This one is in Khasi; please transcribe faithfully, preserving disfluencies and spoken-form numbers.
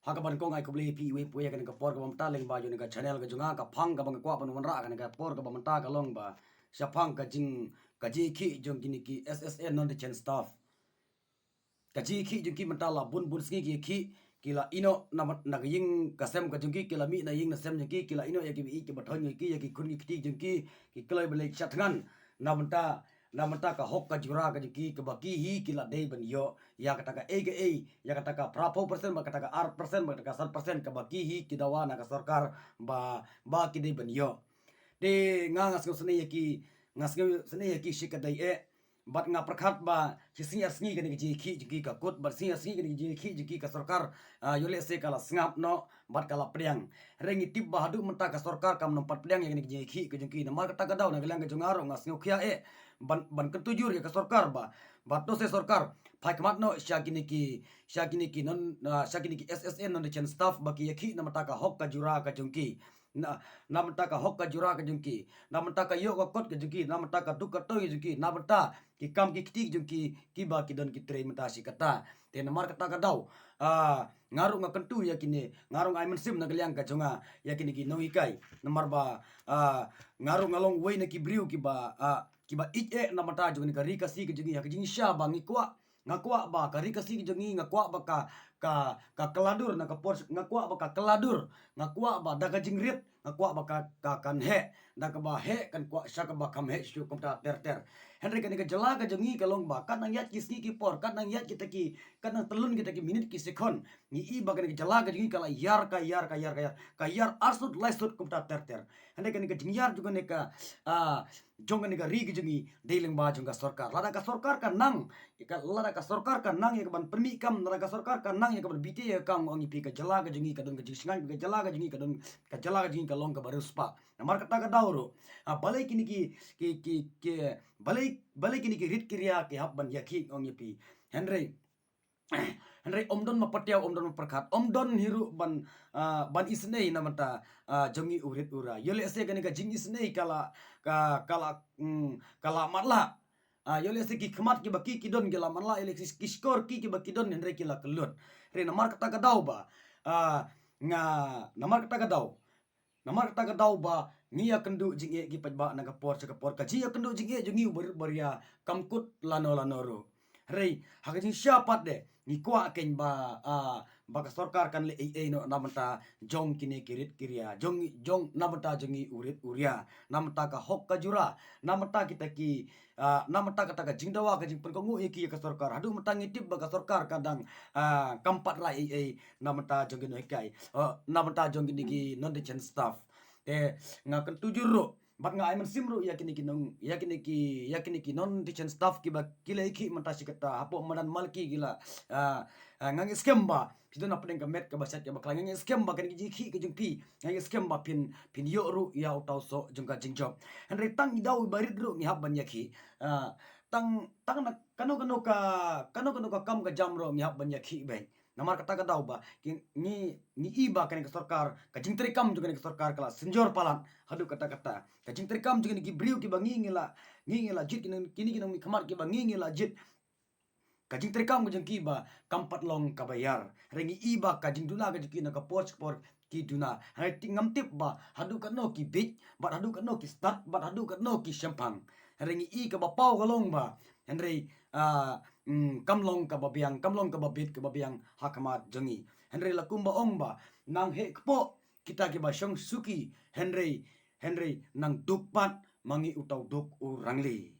Ha kaba nyngkong ai khublei ïa phi iwei pa iwei ha kane ka por kaba mynta lyngba jong kane ka channel ka jong nga. Ka phang kaba nga kwah ban wanrah ha kane ka por kaba mynta ka long ba shaphang ka jing, ka jingïakhih jong kine ki S S A non-detention staff. Ka jingïakhih jong ki mynta la bun bun sngi ki ïakhih, ki la ïehnoh na, na ka ïing ka sem ka jong ki, ki la mih na ïing na sem jong ki, ki la ïehnoh ïa ki ba ïeit ki ba thoh ïa ki, ïa ki khun ki kti jong ki, ki kloi ban leit sha thngan. Na bynta, na bynta ka hok ka jura ka jong ki kaba ki hi ki la dei ban ïoh ïa kata kaei kaei, ïa kata ka phra phew percent bad kata ka ar percent bad kata ka san percent kaba ki hi ki dawa na ka sorkar ba, ba ki dei ban ïoh. Te nga, nga sngewsynei ïa ki, nga sngewsynei ïa ki shikatdei eh. Bad nga pyrkhat ba shi sngi ar sngi kane ka jingïakhih jong ki ka kut, bad sngi ar sngi kane ka jingïakhih jong ki ka sorkar, ah, ïoh lehse ka la sngap noh bad ka la pdiang. Hynrei ngi tip ba haduh mynta ka sorkar kam nang pat pdiang ïa kane ka jingïakhih ka jong ki. Namar kata ka daw na ka liang ka jong nga ruh nga sngewkhia eh ban, ban kyntu jur ïa ka sorkar ba, ba to se sorkar phai khmat noh sha kine ki, sha kine ki non, ah, sha kine ki S S A non-detention staff ba ki ïakhih na bynta ka hok ka jura ka jong ki. Na, na bynta ka hok ka jura ka jong ki, na bynta ka ïoh ka kot ka jong ki, na bynta ka duk ka toi ka jong ki, na bynta ki kam ki kti ki jong ki, kiba ki don ki trei mynta shi katta. Te namar kata ka daw, ah, nga ruh nga kyntu ïa kine, nga ruh nga ai mynsiem na ka liang ka jong nga ïa kine ki nonghikai. Namar ba, ah, nga ruh nga long uwei na ki briew kiba, ah, kiba ïeit eh na bynta jong kane ka ri Khasi ka jong ngi, ha ka jingshisha ba ngi kwah, nga kwah ba ka ri Khasi ka jong ngi, nga kwah ba ka, ka, ka kylla dur na ka por, nga kwah ba ka kylla dur, nga kwah ba da ka jingrit, nga kwah ba ka, ka, kan heh, da kaba heh kan kwah sha kaba kham heh shuh kumta ter ter. Hynrei kane ka jylla ka jong ngi ka long ba kat nang ïaid ki sngi ki por, kat nang ïaid kita ki, kat nang tyllun kita ki minit ki sekon, ngi i ba kane ka jylla ka jong ngi ka la ïar, ka ïar, ka ïar, ka ïar, ka ïar arsut laisut kumta ter ter. Hynrei kane ka jingïar jong kane ka, ah, jong kane ka ri ka jong ngi dei lyngba jong ka sorkar. Lada ka sorkar ka nang, ka, lada ka sorkar ka nang ïa ka ban pynmih kam, lada ka sorkar ka nang ïa ka ban bieit ïa ka kam, nga ong ïa phi ka jylla ka jong ngi ka don ka jingshngaiñ, ka jylla ka jong ngi ka don, ka jylla ka jong ngi ka long kaba riewspah. Namar kata ka daw ruh, ah, balei kine ki, ki, ki, ki, balei, balei kine ki rit ki ria ki hap ban ïakhih, nga ong ïa phi. Hynrei, hynrei ym don ma patiaw, ym don ma pyrkhat, ym don hi ruh ban, ah, ban isynei na bynta, ah, jong ngi u rit u ria. Ïoh lehse kane ka jingisynei ka la, ka, ka la, mm, ka la matlah. Ah, ïoh lehse ki khmat kiba ki, ki don ki la matlah, ïoh lehse ki shkor ki, kiba ki don hynrei ki la kyllut. Hynrei namar kata ka daw ba, ah, nga, namar kata ka daw, namar kata ka daw ba ngi ïakynduh jingeh ki paidbah na ka por sha ka por. Ka jingïakynduh jingeh jong ngi u barit u baria kam kut lano lano ruh. Hynrei ha ka jingshisha pat de ngi kwah keiñ ba, ah, ba ka sorkar kan leh ei ei noh na bynta jong kine ki rit ki ria, jong, jong na bynta jong ngi u rit u ria, na bynta ka hok ka jura, na bynta kita ki, ah, na bynta kata ka jingdawa ka jingpynkohnguh ïa ki ïa ka sorkar. Haduh mynta ngi tip ba ka sorkar ka dang, ah, kam pat rai ei ei na bynta jong ki nonghikai, ah, na bynta jong kine ki non-detention staff. Te nga kyntu jur ruh bad nga ai mynsiem ruh ïa kine ki nong, ïa kine ki, ïa kine ki non-detention staff kiba ki la ïakhih mynta shi katta hapoh madan Malki ki la, ah, ah, nga ngeit skhem ba phi don hapdeng ka met kaba shait kaba khlaiñ. Nga ngeit skhem ba kane ka jingïakhih ka jong phi, nga ngeit skhem ba phin, phin ïoh ruh ïa uta u soh jong ka jingjop. Hynrei tang i daw iba rit ruh ngi hap ban ïakhih. Ah, tang, tang na kano kano ka, kano kano ka kam ka jam ruh ngi hap ban ïakhih beit. Namar kata ka daw ba ki, ngi, ngi i ba kane ka sorkar, ka jingtrei kam jong kane ka sorkar ka la synjor palat haduh katta katta. Ka jingtrei kam jong kine ki briew kiba ngi, ngi la, ngi, ngi la jied, kine, kine ki nongmihkhmat kiba ngi, ngi la jied, ka jingtrei kam ka jong ki ba kam pat long kaba ïar. Hynrei ngi i ba ka jingduna ka jong ki na ka por sha ka por ki duna. Hynrei ti, ngam tip ba haduh katno ki bieit bad haduh katno ki stad bad haduh katno ki shemphang. Hynrei ngi i kaba paw ka long ba, hynrei, ah, mm, kam long kaba biang, kam long kaba bieit kaba biang ha khmat jong ngi. Hynrei la kumba ong ba, nang heh kpoh kita kiba shong suki, hynrei, hynrei nang duk pat ma ngi uta u duk u rangli.